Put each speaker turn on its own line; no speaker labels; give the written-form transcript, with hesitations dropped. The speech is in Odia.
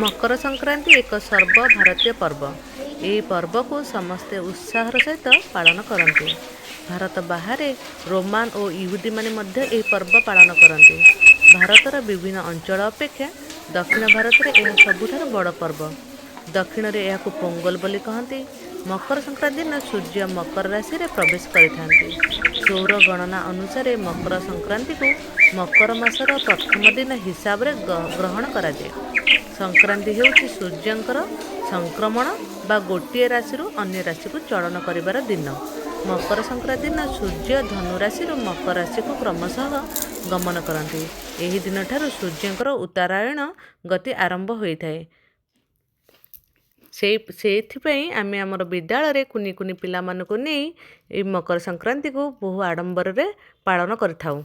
ମକର ସଂକ୍ରାନ୍ତି ଏକ ସର୍ବଭାରତୀୟ ପର୍ବ। ଏହି ପର୍ବକୁ ସମସ୍ତେ ଉତ୍ସାହର ସହିତ ପାଳନ କରନ୍ତି। ଭାରତ ବାହାରେ ରୋମାନ ଓ ଇହୁଦୀମାନେ ମଧ୍ୟ ଏହି ପର୍ବ ପାଳନ କରନ୍ତି। ଭାରତର ବିଭିନ୍ନ ଅଞ୍ଚଳ ଅପେକ୍ଷା ଦକ୍ଷିଣ ଭାରତରେ ଏହା ସବୁଠାରୁ ବଡ଼ ପର୍ବ। ଦକ୍ଷିଣରେ ଏହାକୁ ପୋଙ୍ଗଲ ବୋଲି କହନ୍ତି। ମକର ସଂକ୍ରାନ୍ତି ଦିନ ସୂର୍ଯ୍ୟ ମକର ରାଶିରେ ପ୍ରବେଶ କରିଥାନ୍ତି। ସୌର ଗଣନା ଅନୁସାରେ ମକର ସଂକ୍ରାନ୍ତିକୁ ମକର ମାସର ପ୍ରଥମ ଦିନ ହିସାବରେ ଗ୍ରହଣ କରାଯାଏ। ସଂକ୍ରାନ୍ତି ହେଉଛି ସୂର୍ଯ୍ୟଙ୍କର ସଂକ୍ରମଣ ବା ଗୋଟିଏ ରାଶିରୁ ଅନ୍ୟ ରାଶିକୁ ଚଳନ କରିବାର ଦିନ। ମକର ସଂକ୍ରାନ୍ତି ଦିନ ସୂର୍ଯ୍ୟ ଧନୁ ରାଶିରୁ ମକର ରାଶିକୁ କ୍ରମଶଃ ଗମନ କରନ୍ତି। ଏହି ଦିନଠାରୁ ସୂର୍ଯ୍ୟଙ୍କର ଉତ୍ତରାୟଣ ଗତି ଆରମ୍ଭ ହୋଇଥାଏ। ସେଇଥିପାଇଁ ଆମେ ଆମର ବିଦ୍ୟାଳୟରେ କୁନି କୁନି ପିଲାମାନଙ୍କୁ ନେଇ ଏହି ମକର ସଂକ୍ରାନ୍ତିକୁ ବହୁ ଆଡ଼ମ୍ବରରେ ପାଳନ କରିଥାଉ।